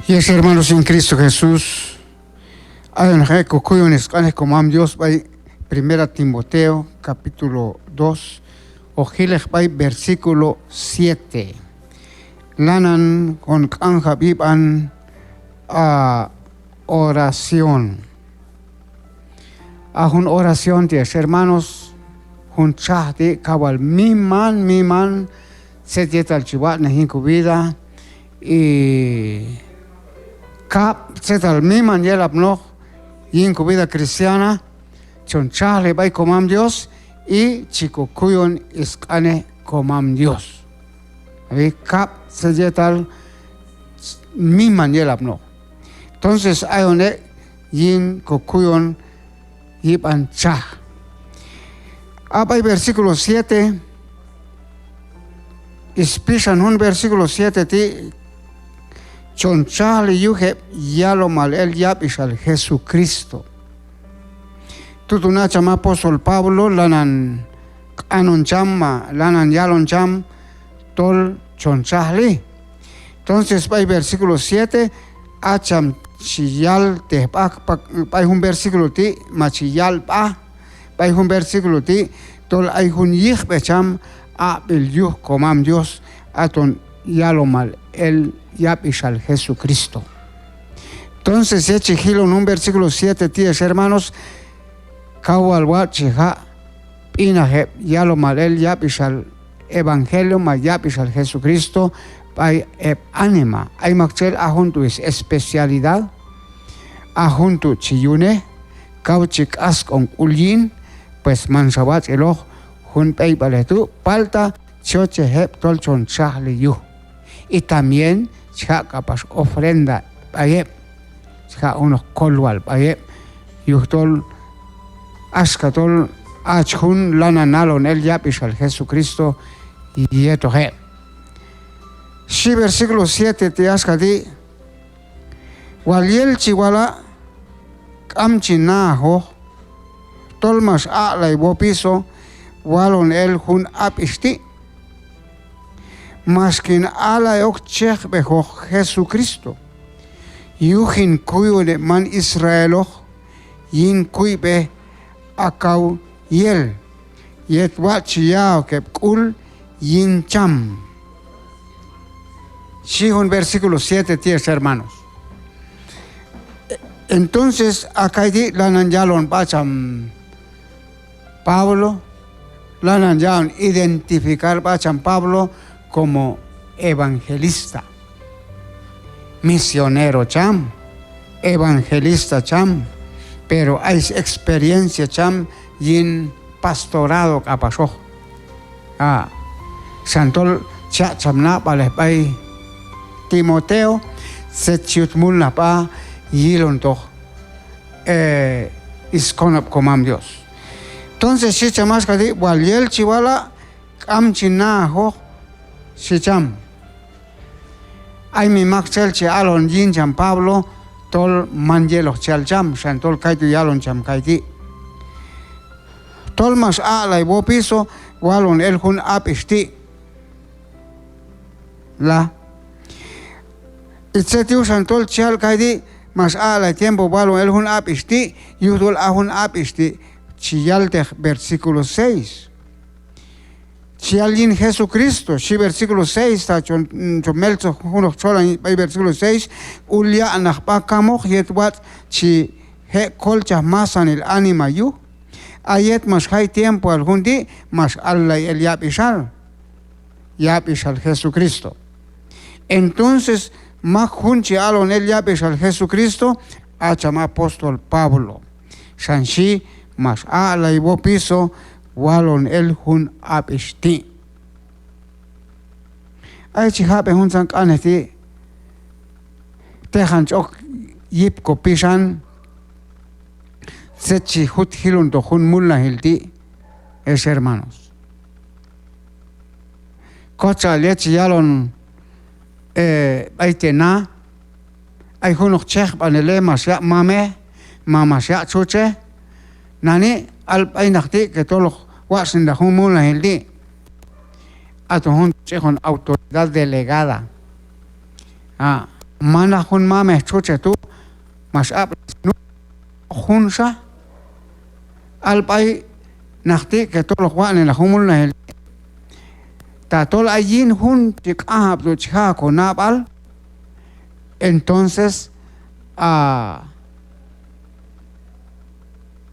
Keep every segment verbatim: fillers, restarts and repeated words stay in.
Yex hermanos en Cristo Jesús, ayon ek' kokuyon sq'anej komam Dios b'ay Primera Timoteo capítulo dos, hoq jil ek' b'ay versículo siete. Lanan hon q'anjab' yib'an a oración. A jun oración ti' ex hermanos, jun txaj ti' kaw wal miman, miman tzet yetal chi watx'nej yin ko vida, y kab' tzetal miman yelapnoq yin ko vida cristiana, chon txajli b'ay komam Dios, y chi kokuyon sq'anej komam Dios. Ab'i, kab' tzet yetal miman yelapnoq. Entonces, ayon ek' yin kokuyon yib'an txaj. A b'ay versículo siete, spixan jun versículo siete ti', chon txajli yuj heb' yalomal el yab'ixal Jesucristo. Tuton a cham apóstol Pablo lanan q'anon cham ma lanan yalon cham tol chon txajli. Entonces, b'ay versículo siete, a cham chi yaltej b'a, b'ay jun versículo ti', ma chi yal b'a b'ay jun versículo ti', tol ay jun yijb'ej cham aq'b'il yuj komam Dios, aton yalomal el yab'ixal Jesucristo. Entonces, yet chi jilon jun versículo siete ti' ex hermanos, kaw wal watx' chi jaq' b'inaj heb' yalomal el yab'ixal evangelio ma yab'ixal Jesucristo b'ay heb' anima. Ay maktxel a jun tu' sespecialidad, a jun tu' chi yunej, kaw chi k'ask'on k'ul yin, pues manxa watx'iloq jun b'eyb'alej tu', palta chi yochej heb' tol chon txajli yuj. Y también chi jaq' k'apax ofrenda b'ay heb', chi jaq' junoq kolwal b'ay heb', yujtol axka tol a hach jun lanan halon el yab'ixal Jesucristo yetoq heb'. Xhi versículo siete ti' axka ti': Wal yel chi wala', k'am chi na'ajoq, tol max aq'lay wopiso walon el jun ab'ix ti'. Max kin a'lay ok chejb'ejoq Jesucristo, yuj hin kuyon heb' man Israeloq yin kuyb'ej a kaw yel, yet watx' chi ya'ok heb' k'ul yin cham. Xhi jun versículo siete ti' ex hermanos. Entonces, a kayti' lanan yalon b'a cham Pablo, lanan ya'on identificar b'a cham Pablo como evangelista. Misionero cham, evangelista cham, pero ay s-experiencia cham yin pastorado k'apaxoq. A, xan tol chaq' cham nab'alej b'ay Timoteo tzet chi yut mulnaj b'a yilontoq, e, skonob' komam Dios. Entonces xhi cham axka ti': Wal yel chi wala', k'am chi na'ajoq, xhi cham. Ay mi maktxel chi alon yin cham Pablo tol man yeloq chi yal cham, xan tol kaytu' yalon cham kayti': Tol max aq'lay wopiso walon el jun ab'ix ti'. La. Y tzet yuj xan tol chi yal kayti': Max aq'lay tiempo walon el jun ab'ix ti', yujtol a jun ab'ix ti' chi yalteq versículo seis. Chi yal yin Jesucristo, xhi versículo seis, ta chon, chon meltzoj junoq txolan b'ay versículo seis: Ul yaq'naq b'a kamoq yet watx' chi je' kolchaj masanil anima yuj. A yet max jay tiempoal jun ti', max allay el yab'ixal, yab'ixal Jesucristo. Entonces, mak jun chi alon el yab'ixal Jesucristo, a cham apóstol Pablo. Xan xhi: Max aq'lay wopiso walon el jun ab'ix ti'. Ay chi jab'en juntzan q'anej ti', teqan chi ok yip kopixan tzet chi jut jilontoq jun mulnajil ti', ex hermanos. Kotxal yet chi yalon, e, b'ay te na, ay junoq chejb'anilej max yaq' mamej ma max yaq' txutxej, nani' al b'ay naq ti' que tol hoq watx'nen naq jun mulnajil ti'. Aton jun ch'ijon autoridad delegada. A, manaq jun mamej txutxej tu' max ab'lay, sino junxa. Al b'ay naq ti' que tol hoq watx'nen aj jun mulnajil. Tatol ay yin jun chi q'anjab' tu' chi ja' ok konab'al, entonces, a,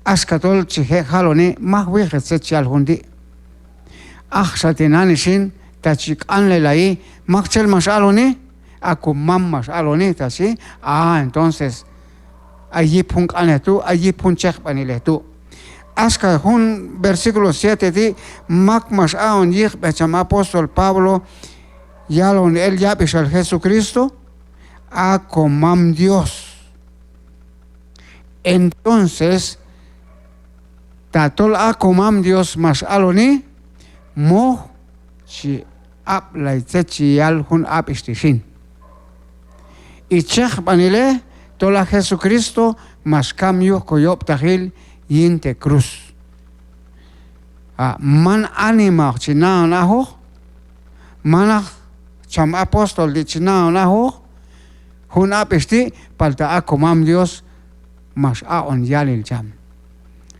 axka tol chi je' jaloni, maj wiqej tzet chi yal jun ti'. Axa tinani' xin, ta chi q'anlelayi, maktxel max aloni, a komam max aloni, ta xhi. A, entonces, ay yip jun q'anej tu', ay yip jun chekb'anilej tu'. Axka jun versículo siete ti', mak max a'on yiqb'ej cham apóstol Pablo, yalon el yab'ixal Jesucristo, a komam Dios. Entonces, tatol a komam Dios max aloni, moj chi ab'lay tzet chi yal jun ab'ix ti' xin. Schejb'anilej tol a Jesucristo max kam yuj koyob'taqil yin te' cruz. A, man animaoq chi naon ajoq, manaq cham apóstol ti' chi naon ajoq jun ab'ix ti', palta a komam Dios max aq'on yalil cham.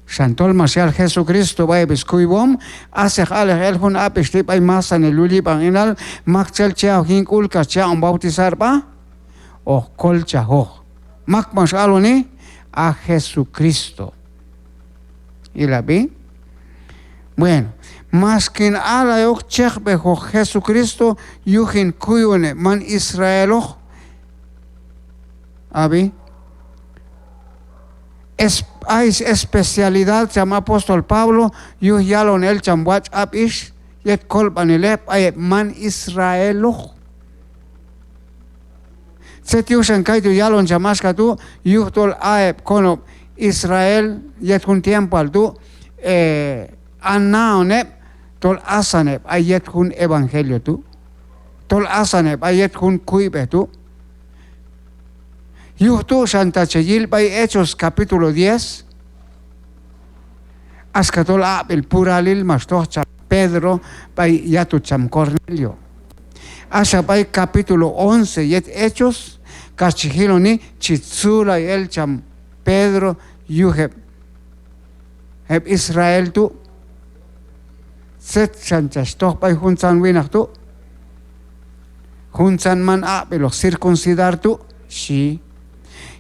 Xan tol max yal Jesucristo b'ay heb' skuywom, aseq alej el jun ab'ix ti' b'ay masanil yul yib'an q'inal, maktxel chi aok yin sk'ul kax chi aq'on bautizar sb'a, hoq kolchajoq. Mak max aloni, a Jesucristo. Ilab'i. Bueno, max kin alay ok chekb'ejoq Jesucristo yuj hin kuyon heb' man Israeloq. Ab'i. Es-, ay s-, especialidad cham apóstol Pablo yuj yalon el cham watx' ab'ix yet kolb'anilej b'ay heb' man Israeloq. Tzet yuj xan kaytu' yalon cham axka tu', yujtol a heb' konob' Israel yet jun tiempoal tu', eh, a naon heb' tol asan heb' ay yet jun evangelio tu', tol asan heb' ay yet jun kuyb'ej tu'. Yuj tu' xan ta che yil b'ay Hechos capítulo diez, axka tol aq'b'il puralil max toj cham Pedro b'ay yatut cham Cornelio. Axa b'ay capítulo once yet Hechos, kax chi jiloni chi tzulay el cham Pedro yuj heb', heb' Israel tu'. Tzet xan chach toj b'ay juntzan winaq tu', juntzan man aq'b'iloq circuncidar tu', xhi.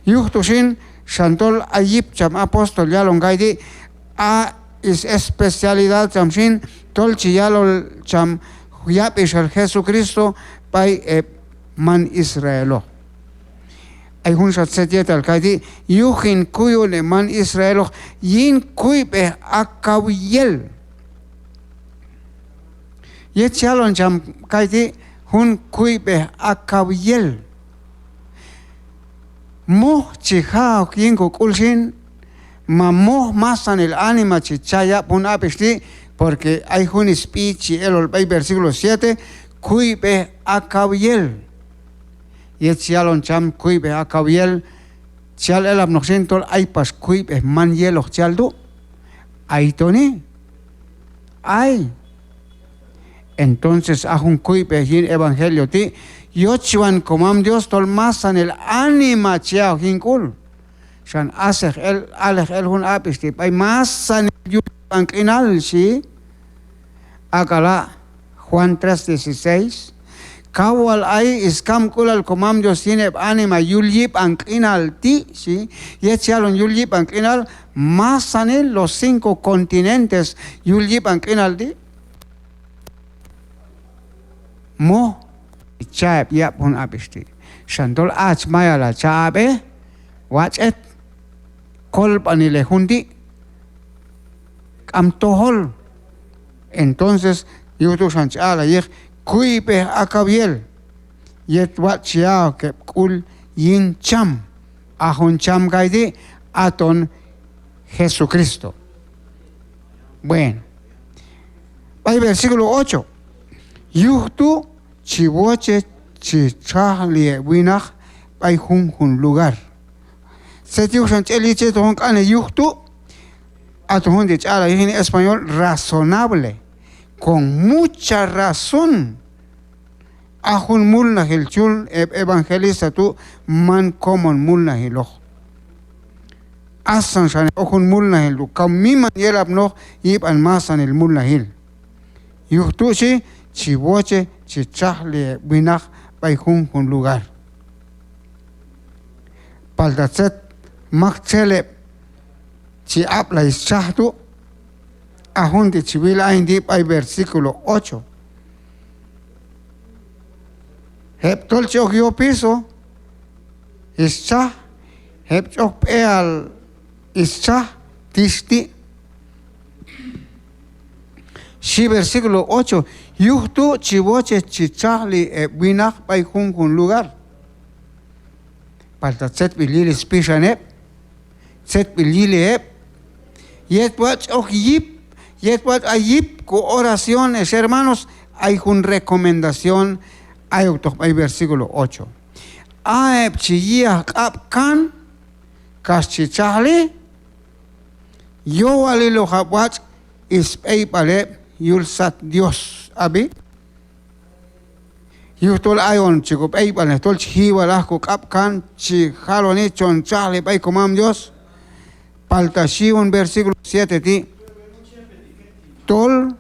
Yuj tu' xin, xan tol ay yip cham apóstol yalon kayti', a s-, especialidad cham xin, tol chi yalon cham yab'ixal Jesucristo b'ay heb' man Israeloq. Ay junxa tzet yetal kayti', yuj hin kuyon heb' man Israeloq yin kuyb'ej a kaw yel. Yet chi yalon cham kayti', jun kuyb'ej a kaw yel. Moj chi ja' ok yin kok'ul xin, ma moj masanil anima chi cha' yab' jun ab'ix ti', porque ay jun sb'i chi elol b'ay versículo siete, kuyb'ej a kaw yel. Yet chi yalon cham kuyb'ej a kaw yel, chi yal elapnoq xin tol ay pax kuyb'ej man yeloq chi yal tu'. Ay toni. Ay. Entonces, a jun kuyb'ej yin evangelio ti', yochwan komam Dios tol masanil anima chi ya' ok yin k'ul. Xan aseq el, alej el jun ab'ix ti' b'ay masanil yul yib'an q'inal, xhi. Ak'ala' Juan tres dieciséis. Kaw wal ay skamk'ulal komam Dios yin heb' anima yul yib'an q'inal ti', xhi. Yet chi yalon yul yib'an q'inal, masanil los cinco continentes yul yib'an q'inal ti'. Moj chi cha' heb' yab' jun ab'ix ti'. Xan tol a hach mayal ha cha' ab'ej, watx' het, kolb'anilej jun ti', k'am tojol. Entonces, yuj tu' xan chi aq'lay yiq kuyb'ej a kaw yel, yet watx' chi ya' ok heb' k'ul yin cham. A jun cham kayti', aton Jesucristo. Bueno. B'ay versículo ocho. Yuj tu' chi woche chi txajli heb' winaq b'ay junjun lugar. Tzet yuj xan chi el yich yetoq jun q'anej yuj tu'? Aton jun ti' chi aq'lay yiq yin español razonable, con mucha razón. A jun mulnajil chul heb' evangelista tu' man komon mulnajiloq. Asan xanej ok jun mulnajil tu' kaw miman yelapnoq yib'an masanil mulnajil. Yuj tu' xhi, chi woche chi txajli heb' winaq b'ay junjun lugar. Palta tzet maktxel heb' chi ab'lay stxaj tu'? A jun ti' chi wil ayin ti' b'ay versículo ocho. Heb' tol chi ok yopiso stxaj, heb' chi ok b'eal stxaj, tix ti'. Xhi versículo ocho: Yuj tu' chi woche chi txajli heb' winaq b'ay junjun lugar. Palta tzetb'il yili spixan heb', tzetb'il yili heb'. Yet watx' ok yip, yet watx' ay yip ko oración, ex hermanos, ay jun recomendación ayoktoq b'ay versículo ocho. A heb' chi yi'aj q'ab' kan kax chi txajli, yowalil ojab' watx' sb'eyb'al heb' yul sat Dios, ab'i. Yujtol ayon chi ko b'eyb'alnej tol chi jiwal aj ko q'ab' kan, chi jaloni chon txajli b'ay komam Dios. Palta xhi jun versículo siete ti', tol,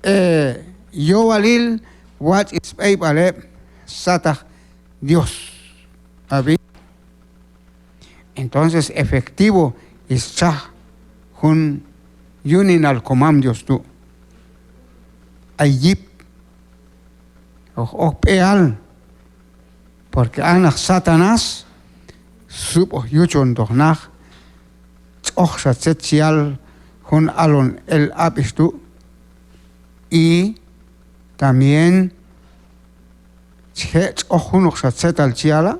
eh, yowalil watx' sb'eyb'al heb' sataq Dios, ab'i. Entonces efectivo stxaj jun yuninal komam Dios tu'. Ay yip, hoq ok b'eal, porque a naq Satanás sub'oj yuchontoq naq tx'oqxa tzet chi yal jun alon el ab'ix tu', y también chi je' tx'oq junoqxa tzetal chi yala'.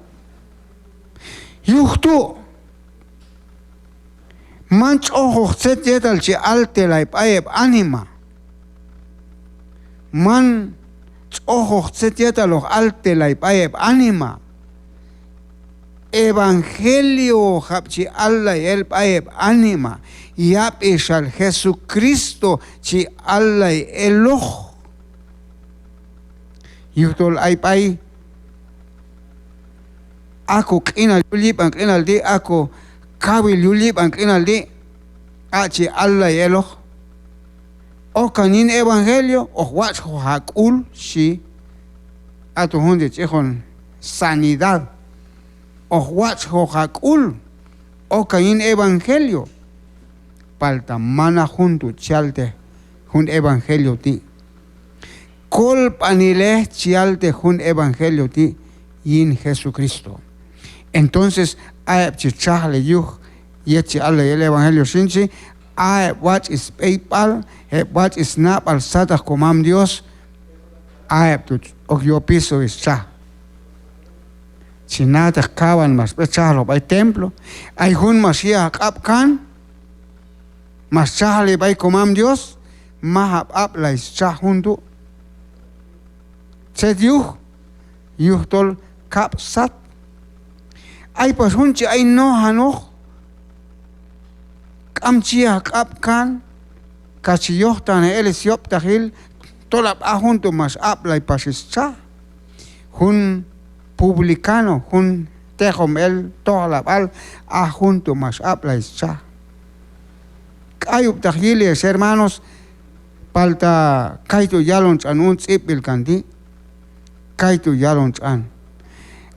Yuj tu' man tx'oqoq tzet yetal chi altelay b'ay heb' anima. Man tx'oqoq tzet yetal hoq altelay b'ay heb' anima. Evangelio ojab' chi allay el b'ay heb' anima, yab'ixal Jesucristo chi allay eloq. Yujtol ay b'ay a ko q'inal yul yib'an q'inal ti', a ko kawil yul yib'an q'inal ti', a' chi allay eloq. Okan yin evangelio, hoq watx'joq ha k'ul, xhi. Aton jun ti' chi iqon sanidad. Hoq watx'joq ha k'ul, okan yin evangelio. Palta manaq jun tu' chi yaltej jun evangelio ti'. Kolb'anilej chi yaltej jun evangelio ti' yin Jesucristo. Entonces a heb' chi txajli yuj yet chi allay el evangelio xin chi, a heb' watx' sb'eyb'al, heb' watx' snab'al sataq komam Dios, a heb' tu' ok yopiso stxaj. Chi na'teq kawan max b'et txajloq b'ay templo, ay jun max yi'aj q'ab' kan, max txajli b'ay komam Dios, majab' ab'lay stxaj jun tu'. Tzet yuj? Yujtol kab' sat. Ay pax jun chi ay nojanoq, k'am chi yi'aj q'ab' kan, kax chi yojtaqnej el syob'taqil, tolab' a jun tu' max ab'lay pax stxaj. Jun publicano, jun teqom el tojlab'al, a jun tu' max ab'lay stxaj. K'ayub'taq yili, ex hermanos, palta kaytu' yalon tx'an un tz'ib'b'il kan ti', kaytu' yalon tx'an: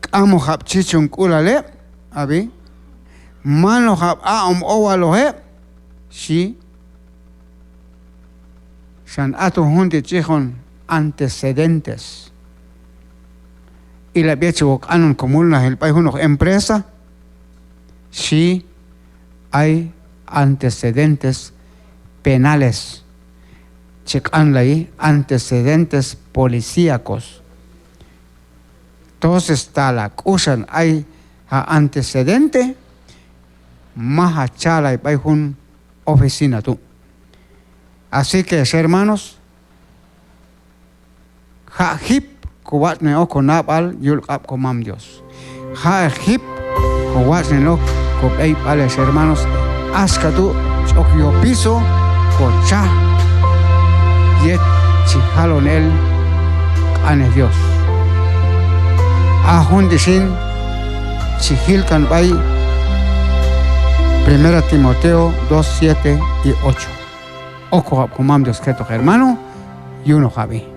K'amojab' chichonk'ulal heb', ab'i, manojab' aq'om owaloq heb', xhi. Xan aton jun ti' chi iqon antecedentes. Ilab' yet chi ko q'anon komulnajil b'ay junoq empresa, xhi, ay antecedentes penales, chi q'anlayi antecedentes policíacos. Entonces ta la k'uxan ay ha antecedente, maj ha chalay b'ay jun oficina tu'. Así que, ex hermanos, ja' jip kowatx'nen ok konab'al yul q'ab' komam Dios. Ja'eq jip kowatx'nen ok kob'eyb'al, ex hermanos, axka tu' chi ok yopiso kotxaj yet chi jalon el q'anej Dios. A jun ti' xin chi jil kan b'ay Primera Timoteo dos, siete y ocho. Okoqab' komam Dios jetoq hermano, yunoqab'i.